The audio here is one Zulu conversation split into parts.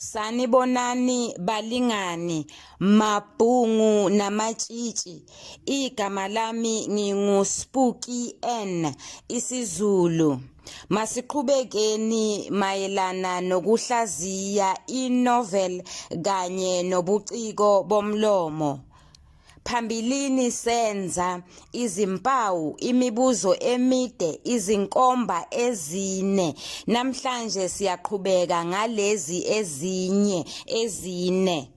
Sanibonani balingani, mabhungu namatshitshi. Igama lami nginguSpooky N isiZulu. Masiqhubekeni mayelana nokuhlaziya i-novel kanye nobuciko bomlomo. Phambilini senza izimpawu, imibuzo emide, izinkomba ezine. Namhlanje siyaqhubeka ngalezi ezinye ezine.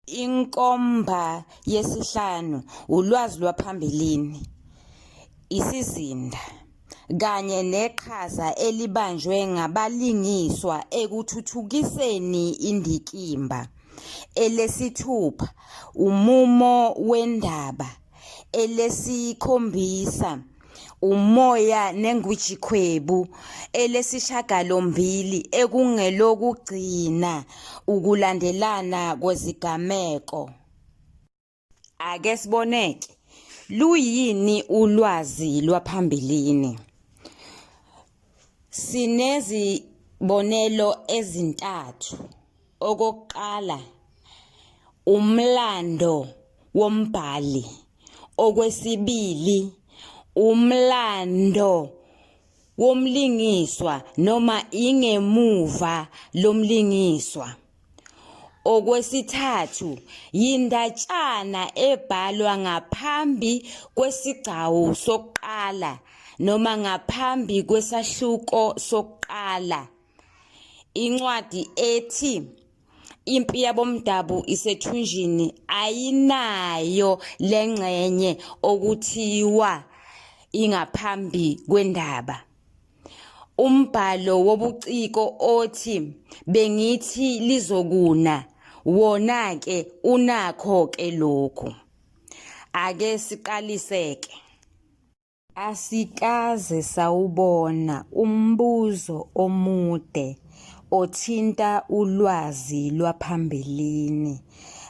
Inkomba yesihlanu ulwazi lwaphambilini, isizinda kanye neqhaza elibanjwe ngabalingiswa ekuthuthukiseni indikimba. Elesithupha, umumo wendaba. Elesikhombisa, umoya nengwijikhwebu. Elesishagalombili ekungelokugcina, ukulandelana kwezigameko. Ake siboneke, luyini ulwazi lwaphambilini? Sinezibonelo ezintathu. Okokuqala, umlando wombhali. Okwesibili, umlando womlingiswa noma ingemuva lomlingiswa. Okwesithathu, yindatshana ebhalwa ngaphambi kwesigcawu sokuqala noma ngaphambi kwesahluko sokuqala. Incwadi ethi Impi Yabomdabu Isethunjini ayinayo lengxenye okuthiwa ingaphambi kwendaba. Umbhalo wobuciko othi Bengithi Lizokuna wona-ke unakho-ke lokhu. Ake siqalise-ke. Asikaze sawubona umbuzo omude othinta ulwazi lwaphambilini.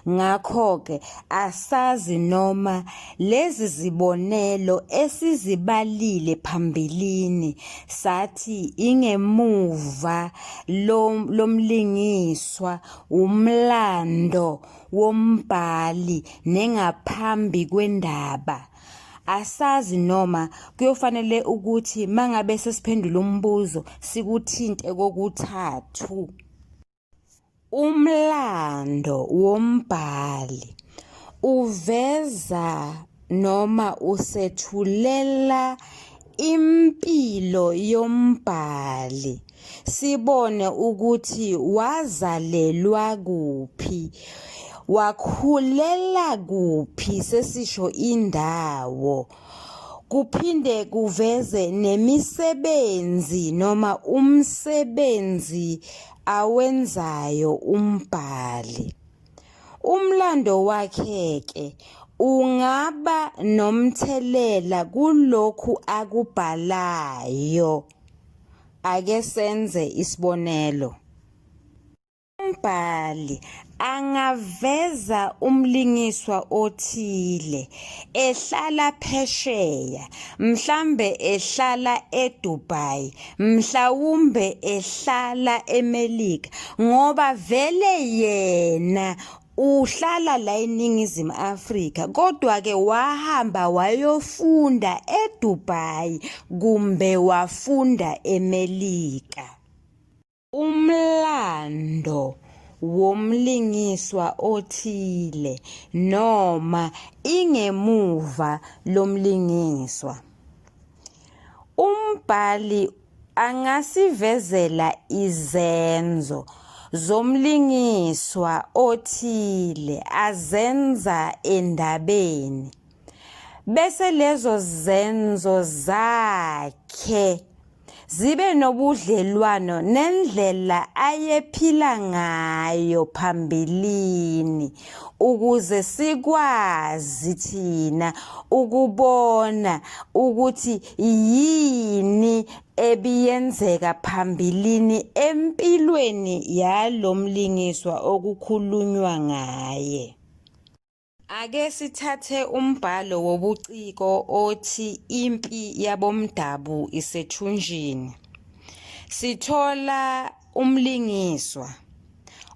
Ngakho-ke asazi noma lezi zibonelo esizibalile phambilini sathi ingemuva lomlingiswa, wumlando wombhali nengaphambi kwendaba. Asazi noma kuyofanele ukuthi mangabe sesiphendula umbuzo sikuthinte kokuthathu. Umlando wombhali uveza noma usethulela impilo yombhali sibone ukuthi wazalelwa kuphi, wakhulela kuphi sesisho indawo. Kuphinde kuveze nemisebenzi noma umsebenzi awenzayo umbhali. Umlando wakhe-ke ungaba nomthelela kulokhu akubhalayo. Ake senze isibonelo. Umbhali angaveza umlingiswa othile ehlala phesheya, mhlambe ehlala eDubai, mhlawumbe ehlala eMelika ngoba vele yena uhlala la eNingizimu Afrika kodwa-ke wahamba wayofunda eDubai kumbe wafunda eMelika. Umlando womlingiswa othile noma ingemuva lomlingiswa. Umbhali angasivezela izenzo zomlingiswa othile azenza endabeni bese lezo zenzo zakhe zibe nobudlelwano nendlela ayephila ngayo phambilini ukuze sikwazi thina ukubona ukuthi yini ebiyenzeka phambilini empilweni yalo mlingiswa okukhulunywa ngaye. Ake sithathe umbhalo wobuciko othi Impi Yabomdabu Isethunjini. Sithola umlingiswa.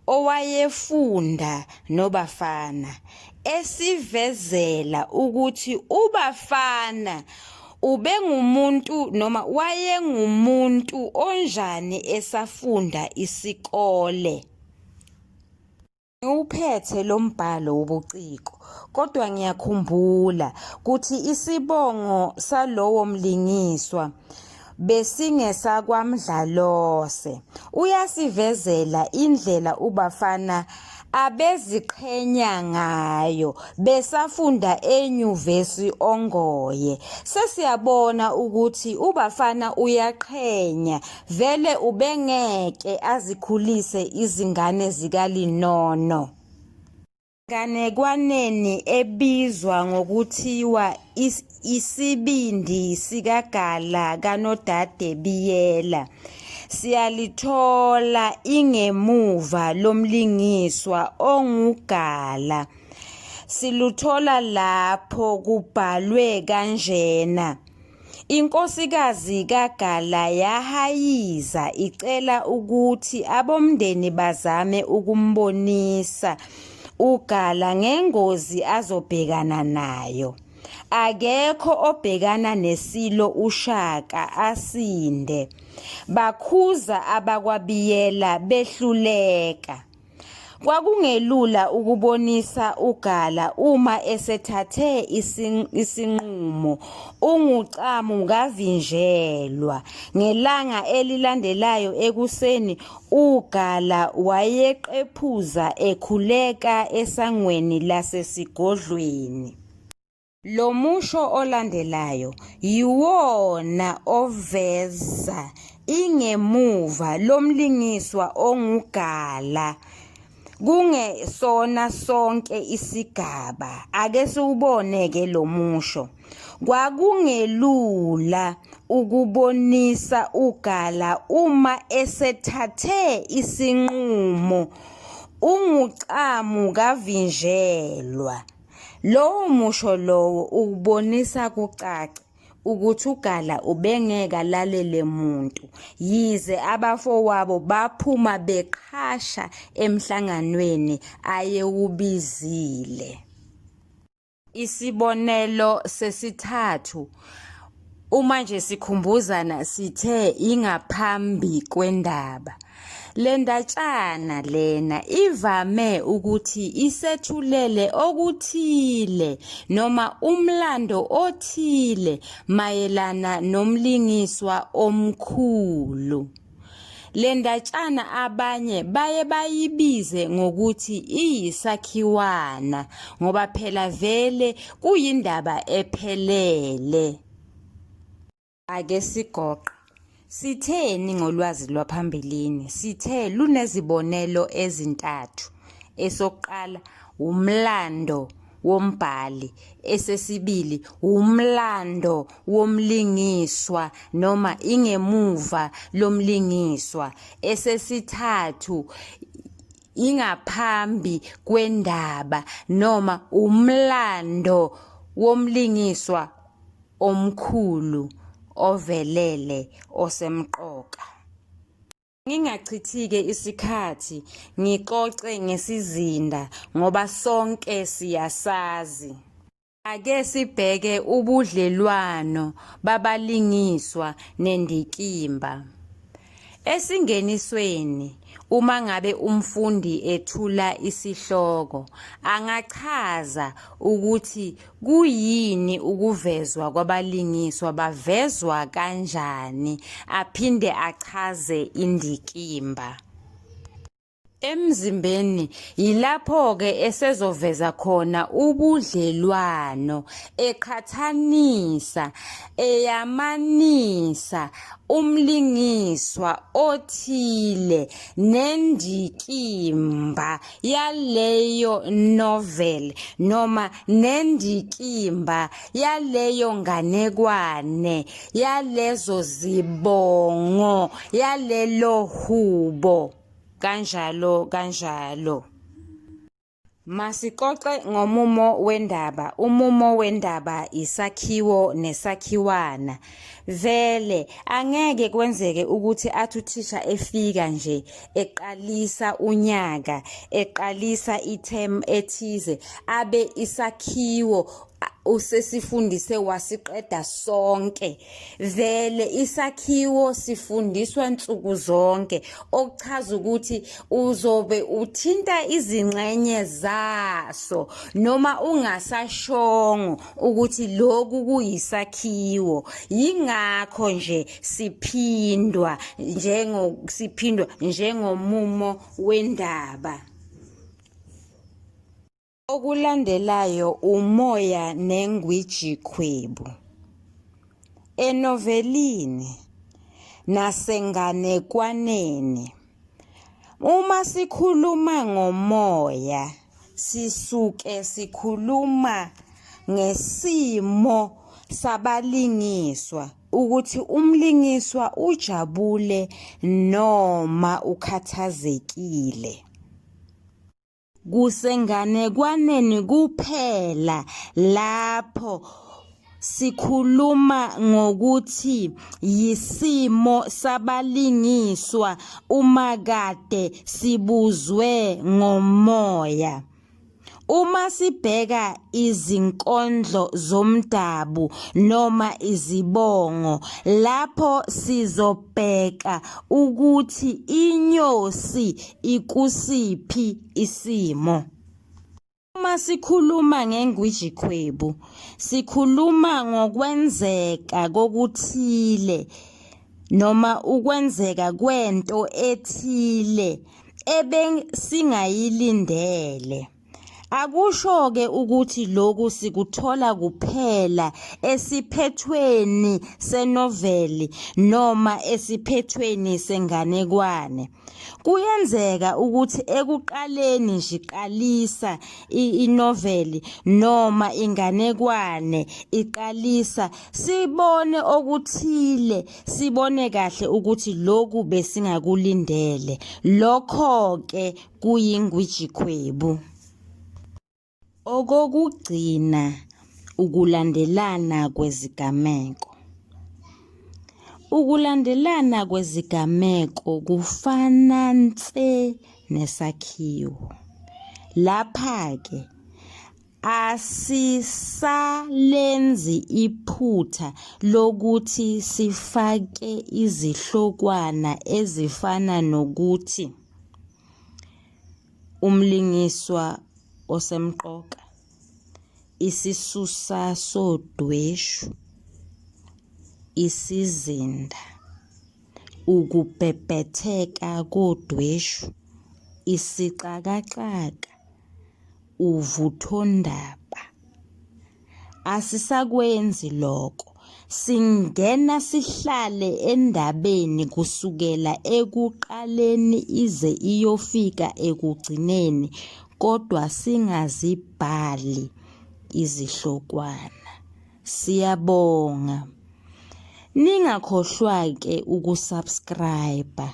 owayefunda noBafana esivezela ukuthi uBafana ubengumuntu noma wayengumuntu onjani esafunda isikole. Ngiwuphethe lo mbhalo wobuciko kodwa ngiyakhumbula kuthi isibongo salowo mlingiswa besingesakwaMdlalose. Uyasivezela indlela uBafana abeziqhenya ngayo besafunda enyuvesi Ongoye. Sesiyabona ukuthi uBafana uyaqhenya Vele ubengeke azikhulise izingane zikaLinono. Nganekwaneni ebizwa ngokuthiwa Isibindi sikaGala kaNodade Biyela, siyalithola ingemuva lomlingiswa onguGala. Siluthola lapho kubhalwe kanjena. Inkosikazi kaGala yahayiza icela ukuthi abomndeni bazame ukumbonisa uGala ngengozi azobhekana nayo. Akekho obhekana neSilo uShaka asinde. Bakhuza abakwaBiyela behluleka. Kwakungelula ukubonisa uGala uma esethathe isinqumo ungucamu kavinjelwa. Ngelanga elilandelayo ekuseni uGala wayeqephuza ekhuleka esangweni lasesigodlweni. Lo musho olandelayo yiwona oveza ingemuva lomlingiswa onguGala kungesona sonke isigaba. Ake siwubone-ke lo musho. Kwakungelula ukubonisa uGala uma esethathe isinqumo ungucamu kavinjelwa. Lowo musho lowo ukubonisa kucace ukuthi uGala ubengeke alalele muntu yize abafowabo baphuma beqhasha emhlanganweni ayewubizile. Isibonelo sesithathu uma nje sikhumbuzana sithe ingaphambi kwendaba. Le ndatshana lena ivame ukuthi isethulele okuthile noma umlando othile mayelana nomlingiswa omkhulu. Le ndatshana abanye baye bayibize ngokuthi iyisakhiwana ngoba phela vele kuyindaba ephelele. Ake sigoqe. Sitheni ngolwazi lwaphambilini? Sithe lunezibonelo ezintathu. Esokuqala wumlando wombhali, esesibili wumlando womlingiswa noma ingemuva lomlingiswa, esesithathu ingaphambi kwendaba noma umlando womlingiswa omkhulu ovelele osemqoka. Ngingachithike isikhathi ngixoxe ngesizinda ngoba sonke siyasazi. Ake sibheke ubudlelwano babalingiswa nendikimba. Esingenisweni uma ngabe umfundi ethula isihloko angachaza ukuthi Kuyini ukuvezwa kwabalingiswa, bavezwa kanjani, aphinde achaze indikimba. Emzimbeni yilapho-ke esezoveza khona ubudlelwano, eqhathanisa, eyamanisa umlingiswa othile nendikimba yaleyo novel noma nendikimba yaleyo nganekwane yalezo zibongo yalelo hubo kanjalo kanjalo. Masixoxe ngomumo wendaba. Umumo wendaba isakhiwo nesakhiwana. Vele angeke kwenzeke ukuthi athi uthisha efika nje eqalisa unyaka, eqalisa i-term ethize abe isakhiwo usesifundise wasiqeda sonke. Vele isakhiwo sifundiswa nsuku zonke okuchaza ukuthi uzobe uthinta izingxenye zaso noma ungasashongo ukuthi lokhu kuyisakhiwo. Yingakho nje siphindwa njengo siphindwa njengomumo wendaba. Okulandelayo umoya nengwijikhwebu. Enovelini nasenganekwaneni, uma sikhuluma ngomoya sisuke sikhuluma ngesimo sabalingiswa ukuthi umlingiswa ujabule noma ukhathazekile. Kusenganekwaneni kuphela lapho sikhuluma ngokuthi yisimo sabalingiswa uma kade sibuzwe ngomoya. Uma sibheka izinkondlo zomdabu noma izibongo lapho sizobheka ukuthi inyosi ikusiphi isimo. Uma sikhuluma ngengwijikhwebu, sikhuluma ngokwenzeka kokuthile noma ukwenzeka kwento ethile ebesingayilindele. Akusho-ke ukuthi lokhu sikuthola kuphela esiphethweni senoveli noma esiphethweni senganekwane. Kuyenzeka ukuthi ekuqaleni nje iqalisa inoveli noma inganekwane iqalisa sibone okuthile sibone kahle ukuthi lokhu besingakulindele. Lokho-ke kuyingwijikhwebu. Okokugcina, ukulandelana kwezigameko. Ukulandelana kwezigameko kufana nse nesakhiwo. Lapha-ke asisalenzi iphutha lokuthi sifake izihlokwana ezifana nokuthi Umlingiswa osemqoka, isisusa sodweshu, isizinda, ukubhebhetheka kodweshu, isixakaxaka, uvuthondaba. Asisakwenzi lokho. Singena sihlale endabeni kusukela ekuqaleni ize iyofika ekugcineni kodwa singazibhali izihlokwana. Siyabonga. Ningakhohlwa-ke uku-subscribe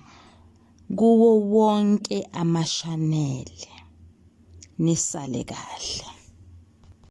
kuwo wonke amashanele. Nisale kahle.